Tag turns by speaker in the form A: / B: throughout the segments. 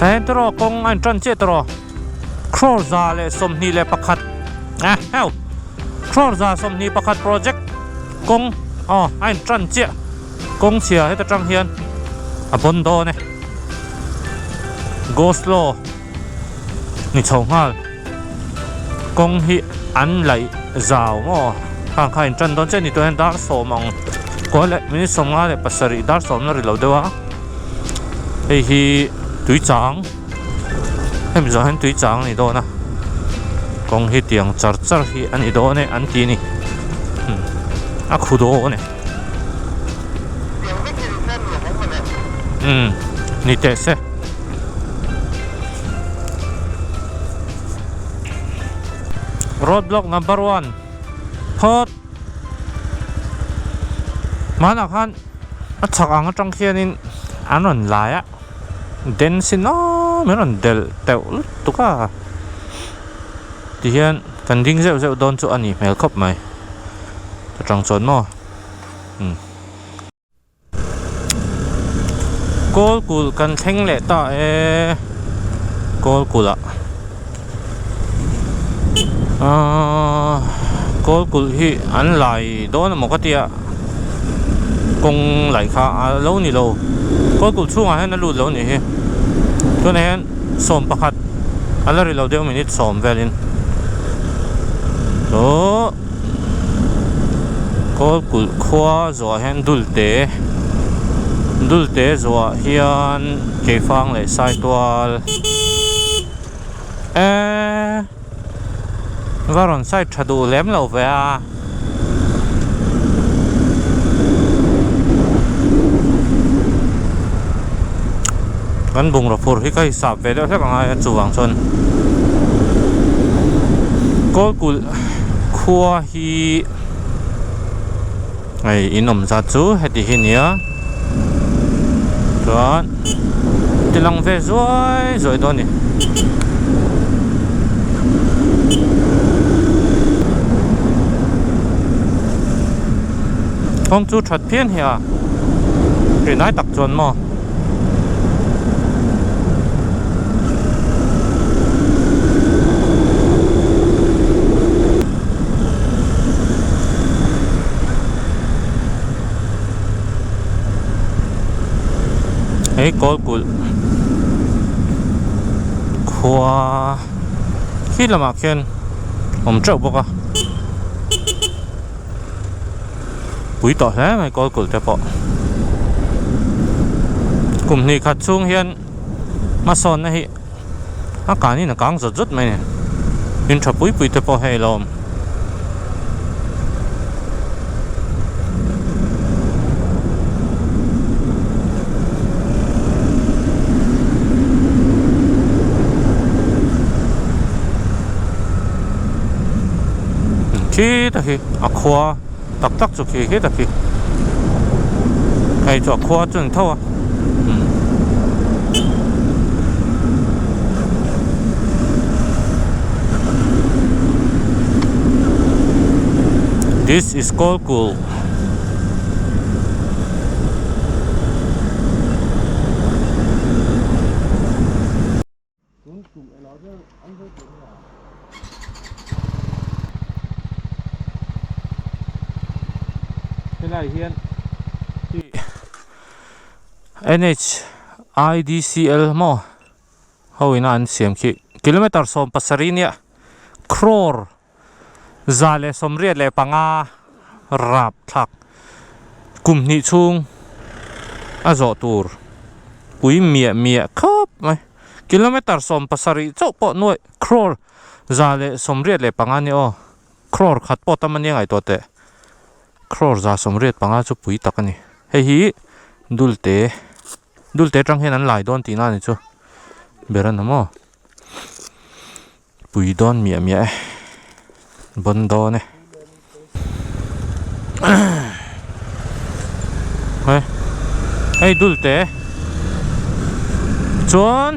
A: He tawh kawng a intan chiah tawh crore 121 eh heuh crore 121 project kawng aw a intan chiah kawng chhia heta tang hian a bawn dawn e go slow ni chho nghal kawng hi an laih zau maw khang kha intan dawn chiah a ni tawh hian dar sawm ang kawi leh minute 57 dar sawm la ri lo deuh a hei hi tui chang hemi zawh hian tui chang a ni dawn a kawng hi tiang char char hi a ni dawn e an ti a ni a khu dawn e umm ni teh se. Road block number one phawt hmanah khan a chhak ang atang khianin an rawn lai a den sin aw min rawn delh teuh lutuk a tihian kan ding zeuh zeuh dawn chu a nih hmel khawp mai atang chuan maw umm. Kawl kulh kan thleng leh ta e kawl kulh ah ahh kawl kulh hi an lai dawn emaw ka tia kawng laih kha a lo ni lo kawl kulh chhungah hian a lut lo nih hi tunah hian 11 a la ri lo deuh minute 10 velin aww. Kawl kulh khua zawhah hian dulte dulte zawhah hian keifang leh saitual eee va rawn side tha duh lem lo ve a. Kan bungraw phur hi ka hisap ve deuh hlek ang a chuvang chuan kawl kulh khua hi hei in awm zat chu heti hi nia chuan ti lang ve zuai zuai dawn a ni. Kawng chu that phian hi a rinai tak chuan maw. Hei kawl kulh khua khi lamah khian awm teuh bawk a pui tawh hle mai kawl kulh te pawh kum hnih khat chhung hian hmasawnna hi a kanin a kang zawt zawt mai a ni in tha pui pui te pawh hei lo awm. Khi ta khi a khua tak tak chu khi khi ta khi hei chu a khua chu an tho a This is Kolkul. Helai hian NHIDCL maw ho ina an siam khi kilometer 17 nia crore 185 rap thlak kum hnih chhung a zawh tur pui miah miah khawp mai kilometer 17 chauh pawh nuaih crore 185 nia aw crore khat pawh tam ania ngaihtuah teh crore 185 chu pui tak a ni hei hi dulte dulte atang hian an lai dawn tihna a ni chu ber a ni maw. Pui dawn miah miah e bawn dawn e hei hei dul te chuan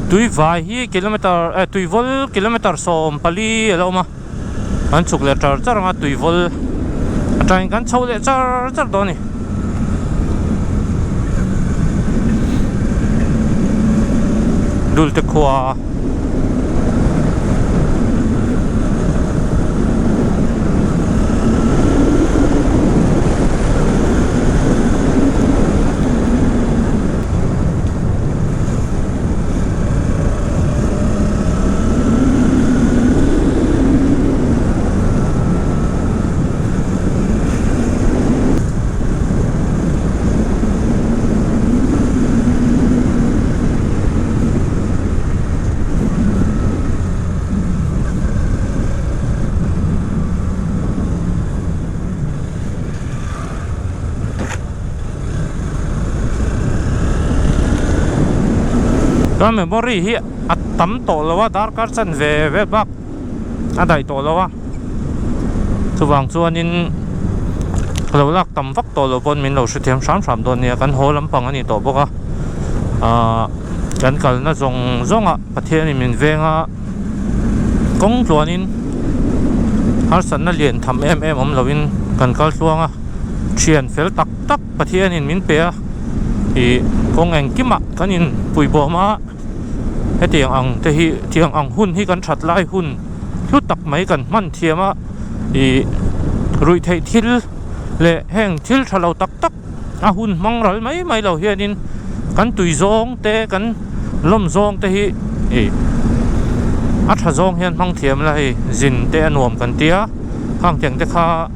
A: tui vai hi kilometer eh tui vawl kilometer 14 a lo awm a an chhuk leh char char ang a tui vawl atangin kan chho leh char char dawn a ni. Dulte khua. Chuan memory hi a tam tawh lo a darkar chanve vel bak a daih tawh lo a chuvang chuanin ka lo lak tam vak tawh lo pawn min lo hrethiam hram hram dawn nia kan haw lampang a ni tawh bawk a ahh kan kalna zawng zawng ah Pathianin min veng a kawng tluanin harsatna lian tham em em awm loin kan kal tluang a thian fel tak tak Pathianin min pe a ih kawng engkimah kan inpuibawm a. Hetiang ang te hi tiang ang hun hi kan that lai hun hlu tak mai kan hman thiam a ih ruih theih thil leh heng thil tha lo tak tak a hun hmang ral mai mai lo hianin kan tui zawng te kan lawm zawng te hi ih a tha zawng hian hmang thiam la hei zin te a nuam kan tia khang tiang te kha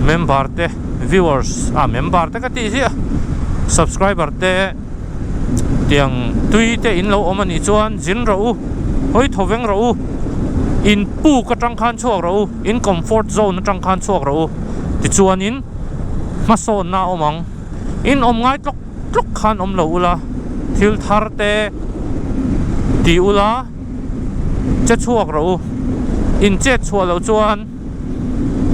A: member te viewers ah member te ka tih ziah subscriber te. Tiang tui te in lo awm a nih chuan zin rawh u, hawi thaw veng rawh u, in puk atang khan chhuak rawh u, in comfort zone atang khan chhuak rawh u tichuanin hmasawnna a awm ang. In awm ngai tlawk tlawk khan awm lo ula, thil thar te ti ula che chhuak rawh u, in chet chhuah loh chuan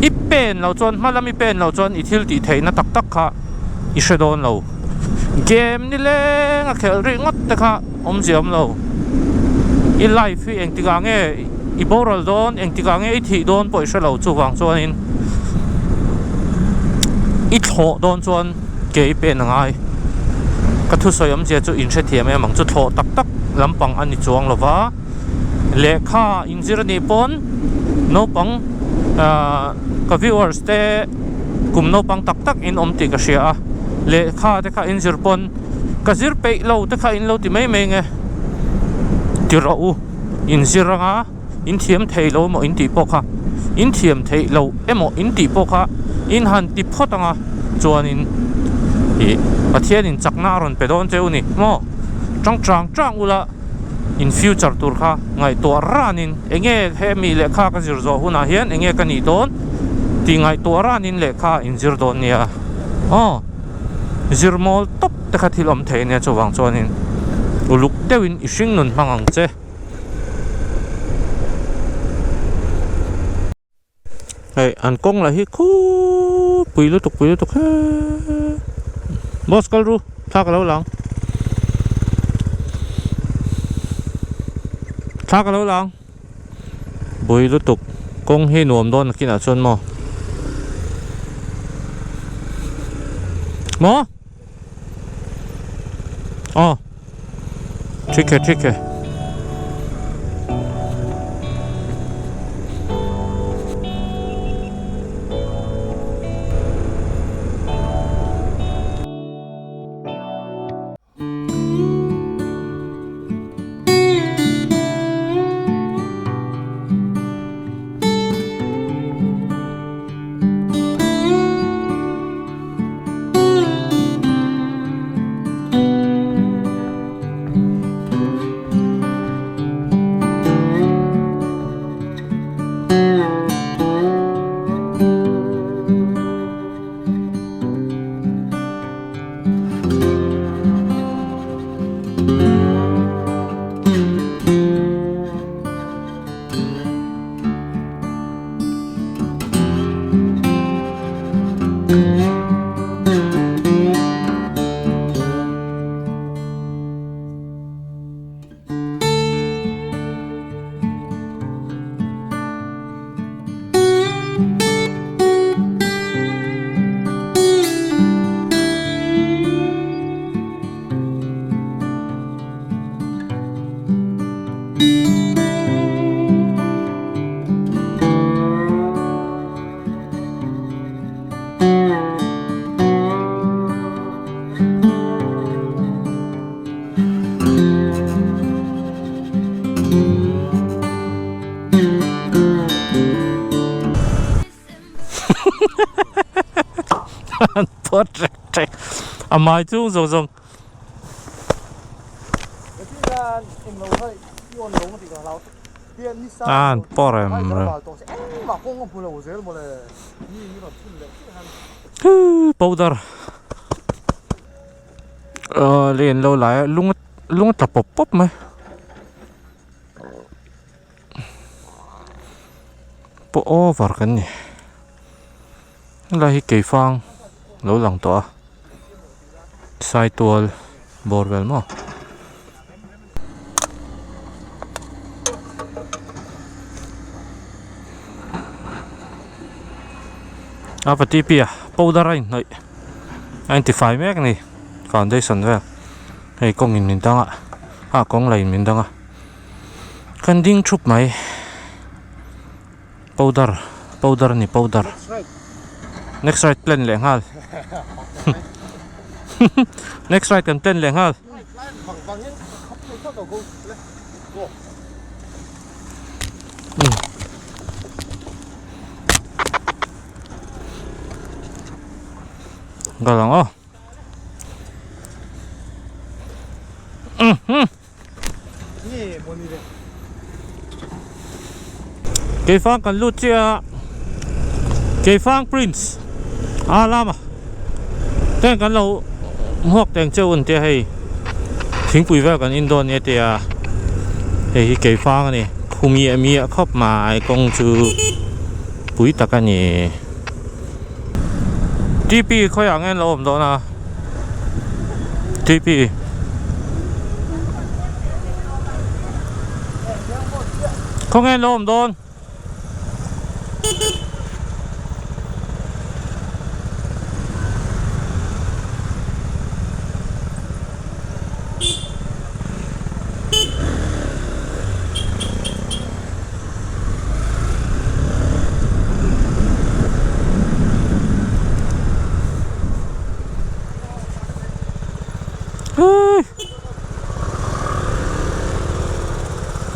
A: i pen loh chuan hma lam i pen loh chuan i thil tih theihna tak tak kha i hre dawn lo. Game ni leng a khelh rih ngawt te kha awmzia awm lo. I life hi engtikah nge i boral dawn, engtikah nge i thih dawn pawh i hre lo chuvang chuanin i thlawh dawn chuan ke i pen a ngai. Ka thusawi awmzia chu in hrethiam em ang chu thlawh tak tak lampang a ni chuang lo va, lehkha inzir a nih pawn naupang ahh ka viewers te kum naupang tak tak in awm tih ka hria a, lehkha te kha in zir pawn ka zir peih lo te kha in lo ti mai mai nge ti rawh u in zir anga in thiam thei lo emaw in tih pawh kha in thiam theih lo emaw in tih pawh kha in han ti phawt anga chuanin ih Pathianin chakna a rawn pe dawn cheu ni maw tang chang chang ula. In future tur kha ngaihtuah ranin enge hemi lehkha ka zir zawh hunah hian enge ka nih dawn tih ngaihtuah ranin lehkha in zir dawn nia aw zir mawl tawp te kha thil awm thei ania chuvang chuanin uluk deuhin i hring nun hmang ang che. Hei an kawng lah hi khup pui lutuk pui lutuk he boss kal ru thla ka lo lang thla ka lo lang pui lutuk kawng hi nuam dawn nakinah chuan maw maw aw Thik e thik e. An pawt rek rek a hmai chung zawng zawng. A an pawt rem rem. Powder aw lei an lo lai a lung lung a tla pawp pawp mai. Pawh over kan ni helai hi keifang lo lang tawh a saitual bawr vel maw. A pati pi a powder a inhnawih a intifai mek a ni foundation vel hei kawngin min dang a ah kawng lain min dang a. Kan ding thup mai powder powder a ni powder next ride plan leh nghal next ride kan plan leh nghal kal ang aw Keifang kan lut chiah a Keifang Prince a lama ten kan lo hmuak teng cheu an tia hei thingpui vel kan in dawn nia tia hei hi Keifang a ni khu miah miah khawp mai kawng chu pui tak a ni T_P khawiah nge an lo awm dawn a. TP Khawnge lo awm dawn?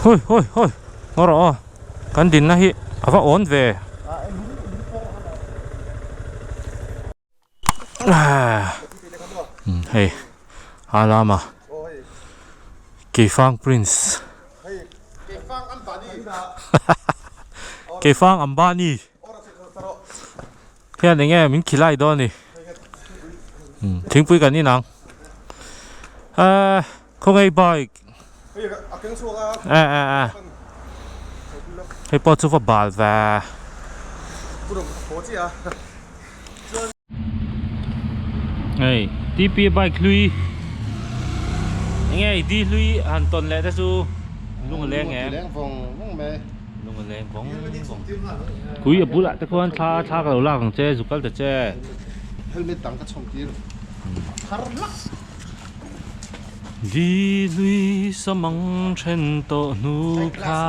A: Hoi hoi hoi ngaw rawh aw kan dinna hi a va awn ve hei a lama Keifang Prince Keifang Ambani. Hian enge min khilai dawn a ni thingpui kan in ang ahh khawngaih bike eh eh eh hei pawh chu va bal ve hei T_P bike hlui enge i di hlui han tawn leh te chu lung a leng em. Lung a leng vawng vawng. Kui a bulah te khuan thla thla ka lo lak ang che zuk kal ta che.
B: Helmet dang ka chhawm tir thar hlak.
A: Di lui samang then tawh hnu kha.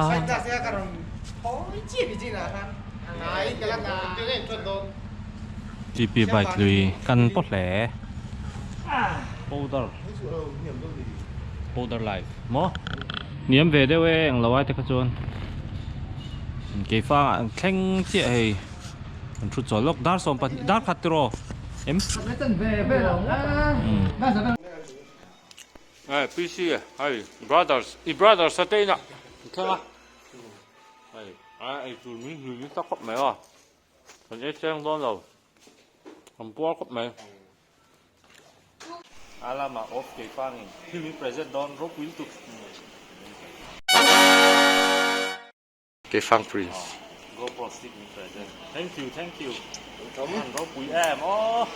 A: TP bike lui kan pawh hle. Powder. Powder life maw? Hniam ve deuh e englo ai te kha chuan keifang ah an thleng chiah hei an thu chawl lawk dar sawm pahnih dar khat tiraw em hei PC hei brothers i brothers a te inah an thleng a hei a eitur min hlui nasa khawp mai a kan ei seng dawn lo an puar khawp mai. A lamah off kei pangin thil min present dawn ropui lutuk.
B: Keifang Prince.
A: GoPro stick min present. Thank you, thank you. An ropui em aw.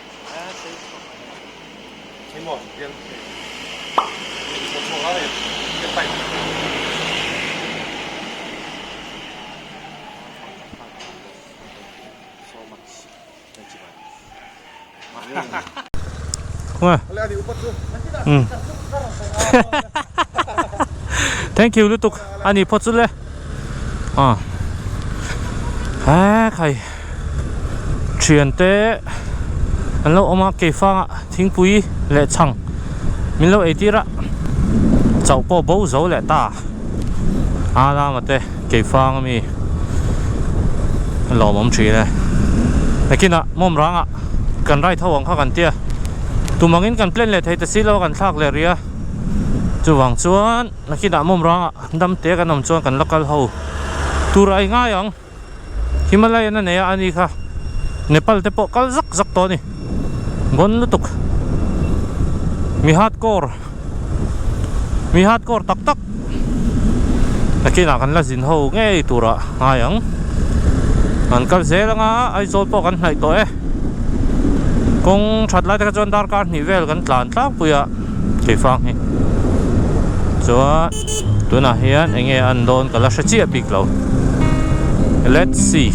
A: So much. Thank you lutuk a ni phawt chu le. Ah. He khai thian te an lo awm a keifanga thingpui leh chhang min lo ei tir a chauh pawh bo zo leh ta a lama te keifanga mi a lawmawm thin e nakinah mawm rangah kan ride ho ang kha kan tia tum angin kan plan leh thei ta si lo a kan thlak leh rih a chuvang chuan nakinah mawm rangah dam te kan awm chuan kan la kal ho tur a ingai ang Himalayan a nei a ani kha Nepal te pawh kal zak zak tawh a ni bawn lutuk mi hardcore mi hardcore tak tak nakinah kan la zin ho ngei turah ngai ang an kal zel anga Aizawl pawh kan hnaih tawh e kawng that lai te kha chuan darkar hnih vel kan tlan tlangpui a keifang hi chuan tunah hian eng nge an dawn ka la hre chiah bik lo let's see.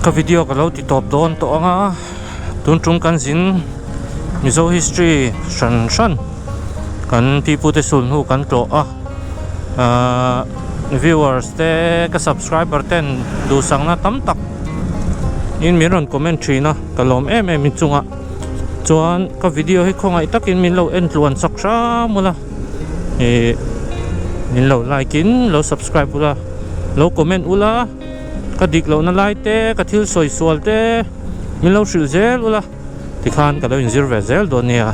A: Ka video ka lo ti tawp dawn tawh ang a tun tum kan zin Mizo history hran hran kan pipute sul hnu kan tlawh a ahh viewers te ka subscriber ten duhsakna tam tak in min rawn comment thin a ka lawm em em inchungah chuan ka video hi khawngaih takin min lo en tluan chak hram ula ih min lo like in lo subscribe ula lo comment ula ka dik lohna lai te ka thil sawi sual te min lo hrilh zel ula. Tikhan ka lo inzir ve zel dawn nia.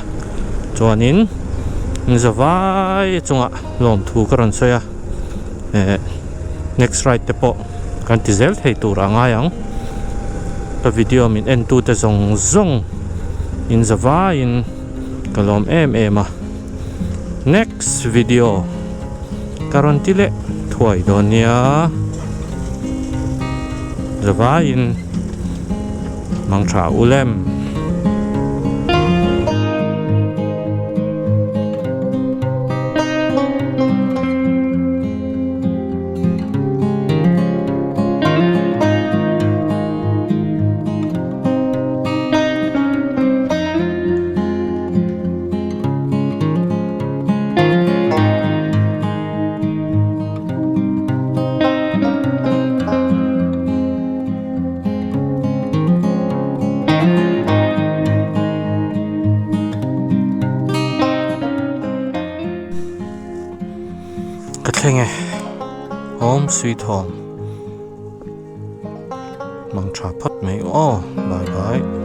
A: Chuanin zavai chungah lawmthu ka rawn sawi a, eh next ride te pawh kan ti zel thei tur a ngai ang. Ka video min en tu te zawng zawng in zavaiin ka lawm em em a. Next video ka rawn ti leh thuai dawn nia. Zavaiin. Mang tha u lem. Ka thleng e home sweet home mang tha phawt mai aw bye bye.